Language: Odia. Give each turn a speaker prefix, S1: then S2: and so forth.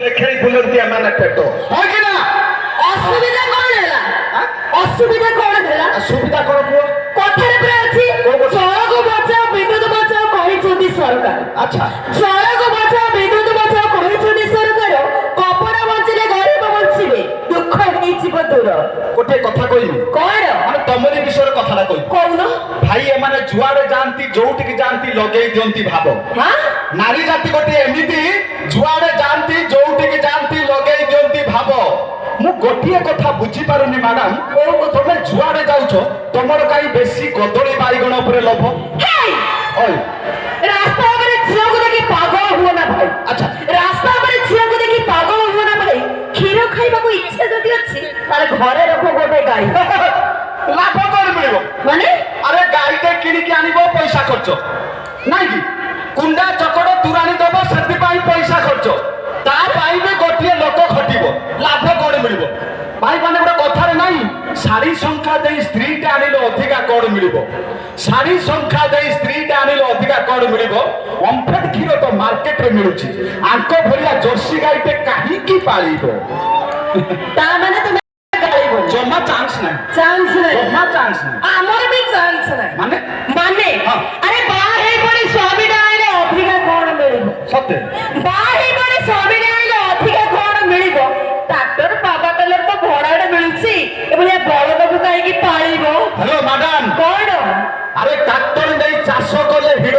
S1: ଦେଖେଇ ବୁଲନ୍ତି ଏମାନେ ପେଟ, ହଁ କି ନା?
S2: ଅସୁବିଧା କଣ ହେଲା? ଅସୁବିଧା କଣ ହେଲା?
S1: ସୁବିଧା କଣ କୁହ।
S2: କଥାରେ ପୁରା ଅଛି।
S1: କୋଉ କଥା?
S2: ଜଳକୁ ବଚାଅ, ବିଦ୍ୟୁତ ବଚାଅ କହିଛନ୍ତି ସରକାର। ଜଳକୁ ବଚାଅ, ବିଦ୍ୟୁତ ବଚାଅ କହିଛନ୍ତି ସରକାର। କପଡ଼ା ବଞ୍ଚିଲେ ଗରିବ ବଞ୍ଚିବେ, ଦୁଃଖ ହେଇଯିବ ଦୂର।
S1: ଗୋଟିଏ କଥା କହିବି।
S2: କଣ?
S1: ମାନେ ତମରି ବିଷୟରେ କଥାଟା କହିବି।
S2: କହୁନ।
S1: ଭାଇ, ଏମାନେ ଯୁଆଡେ ଯାଆନ୍ତି, ଯୋଉଠିକି ଯାଆନ୍ତି, ଲଗେଇ ଦିଅନ୍ତି ଭାବ।
S2: ହଁ।
S1: ନାରୀ ଜାତି ଗୋଟିଏ ଏମିତି, ଯୁଆଡେ ଯାଆନ୍ତି, ଯୋଉଠିକି ଯାଆନ୍ତି, ଲଗେଇ ଦିଅନ୍ତି ଭାବ। ମୁଁ ଗୋଟିଏ କଥା ବୁଝିପାରୁନି ମ୍ୟାଡାମ, ତମେ ଯୁଆଡେ ଯାଉଛ, ତମର କାହିଁ ବେଶୀ କଦଳୀ ବାଇଗଣ ଉପରେ ଲୋଭ?
S2: ହେଇ!
S1: ଓଇ।
S2: ରାସ୍ତା ଉପରେ ଝିଅକୁ ଦେଖି ପାଗଳ ହୁଅ ନା ଭାଇ। ରାସ୍ତା ଉପରେ ଝିଅକୁ ଦେଖି ପାଗଳ ହୁଅ ନା ଭାଇ। କ୍ଷୀର ଖାଇବାକୁ ଇଚ୍ଛା ଯଦି ଅଛି, ତାହେଲେ ଘରେ ରଖ ଗୋଟେ ଗାଈ।
S1: ଲାଭ କଣ ମିଳିବ?
S2: ମାନେ?
S1: ଆରେ, ଗାଈଟେ କିଣିକି ଆଣିବ, ପଇସା ଖର୍ଚ୍ଚ ନାଇଁ କି? କୁଣ୍ଡା ଚକଡ଼ ତୁରାଣି ଦବ, ସେଥିପାଇଁ ପଇସା ଖର୍ଚ୍ଚ। ତା ପାଇଁ ବି ଗୋଟିଏ ଲୋକ ଖଟିବ। ଲାଭ କଣ ମିଳିବ ଭାଇ? ମାନେ ଗୋଟେ କଥାରେ ନାହିଁ, ଶାଢୀ ଶଙ୍ଖା ଦେଇ ସ୍ତ୍ରୀଟା ଆଣିଲେ ଅଧିକା କଣ ମିଳିବ? ଶାଢୀ ଶଙ୍ଖା ଦେଇ ସ୍ତ୍ରୀଟା ଆଣିଲେ ଅଧିକା କଣ ମିଳିବ? ଓମଫେଡ କ୍ଷୀର ତ ମାର୍କେଟରେ ମିଳୁଛି, ଆଙ୍କ ଭଳିଆ ଜର୍ସି ଗାଈଟେ କାହିଁକି ପାଳିବ?
S2: ତା ମାନେ ତମେ ଗାଳିବ?
S1: ଜମା ଚାନ୍ସ ନାହିଁ।
S2: ଚାନ୍ସ ନାହିଁ?
S1: ଜମା ଚାନ୍ସ ନାହିଁ।
S2: ଆମର ବି ଚାନ୍ସ ନାହିଁ।
S1: ମାନେ?
S2: ମାନେ ଆରେ, ବାହା ହେଇ ପଡି ସ୍ୱାମୀଟା ଆଇଲେ ଅଧିକା କଣ ମିଳିବ?
S1: ସତେ।
S2: ବାହା ହେଇ ପଡି ସ୍ୱାମୀଟା ଆଇଲେ ଅଧିକା କଣ ମିଳିବ? ଟ୍ରାକ୍ଟର ପାୱାର ଟିଲର ତ ଭଡାରେ ମିଳୁଛି, ଏଭଳିଆ ବଳଦକୁ କାହିଁକି ପାଳିବ?
S1: Hello madam.
S2: କଣ?
S1: ଆରେ, ଟ୍ରାକ୍ଟର ନେଇ ଚାଷ କଲେ ଭିଡ